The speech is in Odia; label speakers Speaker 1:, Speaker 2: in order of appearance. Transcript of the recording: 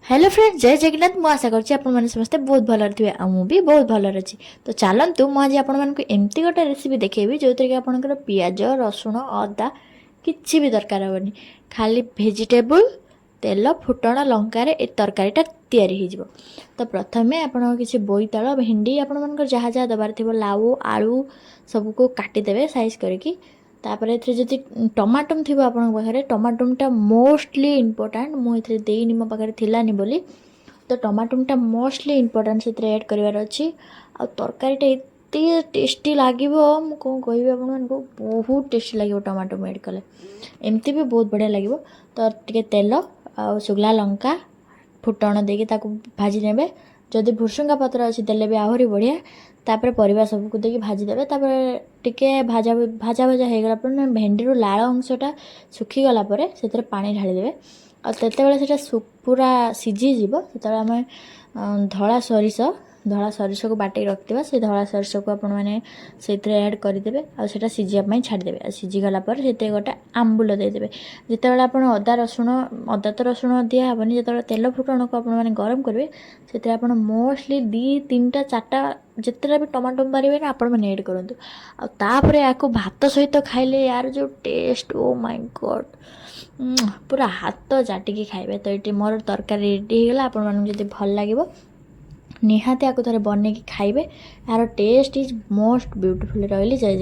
Speaker 1: ହ୍ୟାଲୋ ଫ୍ରେଣ୍ଡ, ଜୟ ଜଗନ୍ନାଥ। ମୁଁ ଆଶା କରୁଛି ଆପଣମାନେ ସମସ୍ତେ ବହୁତ ଭଲରେ ଥିବେ ଆଉ ମୁଁ ବି ବହୁତ ଭଲରେ ଅଛି। ତ ଚାଲନ୍ତୁ, ମୁଁ ଆଜି ଆପଣମାନଙ୍କୁ ଏମିତି ଗୋଟେ ରେସିପି ଦେଖେଇବି, ଯେଉଁଥିରେ କି ଆପଣଙ୍କର ପିଆଜ, ରସୁଣ, ଅଦା କିଛି ବି ଦରକାର ହେବନି। ଖାଲି ଭେଜିଟେବୁଲ୍, ତେଲ, ଫୁଟଣ, ଲଙ୍କାରେ ଏ ତରକାରୀଟା ତିଆରି ହେଇଯିବ। ତ ପ୍ରଥମେ ଆପଣ କିଛି ବୋଇତାଳ, ଭେଣ୍ଡି, ଆପଣମାନଙ୍କର ଯାହା ଯାହା ଦେବାର ଥିବ, ଲାଉ, ଆଳୁ ସବୁକୁ କାଟିଦେବେ ସାଇଜ୍ କରିକି। ତାପରେ ଏଥିରେ ଯଦି ଟମାଟୋ ଥିବ ଆପଣଙ୍କ ପାଖରେ, ଟମାଟୋଟା ମୋଷ୍ଟଲି ଇମ୍ପୋର୍ଟାଣ୍ଟ। ମୁଁ ଏଥିରେ ଦେଇନି, ମୋ ପାଖରେ ଥିଲାନି ବୋଲି। ତ ଟମାଟୋଟା ମୋଷ୍ଟଲି ଇମ୍ପୋର୍ଟାଣ୍ଟ, ସେଥିରେ ଆଡ଼୍ କରିବାର ଅଛି। ଆଉ ତରକାରୀଟା ଏତେ ଟେଷ୍ଟି ଲାଗିବ, ମୁଁ କ'ଣ କହିବି ଆପଣମାନଙ୍କୁ, ବହୁତ ଟେଷ୍ଟି ଲାଗିବ ଟମାଟୋ ଆଡ଼୍ କଲେ। ଏମିତି ବି ବହୁତ ବଢ଼ିଆ ଲାଗିବ। ତ ଟିକେ ତେଲ ଆଉ ଶୁଖିଲା ଲଙ୍କା ଫୁଟଣ ଦେଇକି ତାକୁ ଭାଜି ନେବେ। ଯଦି ଭୃସୁଙ୍ଗା ପତ୍ର ଅଛି, ଦେଲେ ବି ଆହୁରି ବଢ଼ିଆ। ତାପରେ ପରିବା ସବୁକୁ ଦେଇକି ଭାଜିଦେବେ। ତାପରେ ଟିକେ ଭଜା ଭଜା ଭଜା ହେଇଗଲା ପରେ, ଭେଣ୍ଡିରୁ ଲାଳ ଅଂଶଟା ଶୁଖିଗଲା ପରେ ସେଥିରେ ପାଣି ଢାଳିଦେବେ। ଆଉ ଯେତେବେଳେ ସେଇଟା ପୁରା ସିଝିଯିବ, ସେତେବେଳେ ଆମେ ଧଳା ସୋରିଷ, ଧଳା ସୋରିଷକୁ ବାଟିକି ରଖିଥିବା, ସେ ଧଳା ସୋରିଷକୁ ଆପଣମାନେ ସେଇଥିରେ ଆଡ଼୍ କରିଦେବେ ଆଉ ସେଇଟା ସିଝିବା ପାଇଁ ଛାଡ଼ିଦେବେ। ଆଉ ସିଝିଗଲା ପରେ ସେଥିରେ ଗୋଟେ ଆମ୍ବୁଲ ଦେଇଦେବେ। ଯେତେବେଳେ ଆପଣ ଅଦା ରସୁଣ, ଅଦା ତ ରସୁଣ ଦିଆହେବନି, ଯେତେବେଳେ ତେଲ ଫୁଟଣକୁ ଆପଣମାନେ ଗରମ କରିବେ, ସେଥିରେ ଆପଣ ମୋଷ୍ଟଲି ଦୁଇ, ତିନିଟା, ଚାରିଟା, ଯେତେଟା ବି ଟମାଟୋ ପାରିବେ ନା, ଆପଣମାନେ ଏଡ଼୍ କରନ୍ତୁ। ଆଉ ତାପରେ ୟାକୁ ଭାତ ସହିତ ଖାଇଲେ ୟାର ଯେଉଁ ଟେଷ୍ଟ, ଓ ମାଇ ଗଡ଼୍, ପୁରା ହାତ ଚାଟିକି ଖାଇବେ। ତ ଏଇଠି ମୋର ତରକାରୀ ରେଡ଼ି ହେଇଗଲା। ଆପଣମାନଙ୍କୁ ଯଦି ଭଲ ଲାଗିବ, ନିହାତି ଆକୁ ଥରେ ବନେଇକି ଖାଇବେ। ଏହାର ଟେଷ୍ଟ is most beautiful. ରହିଲି, ଜୟ।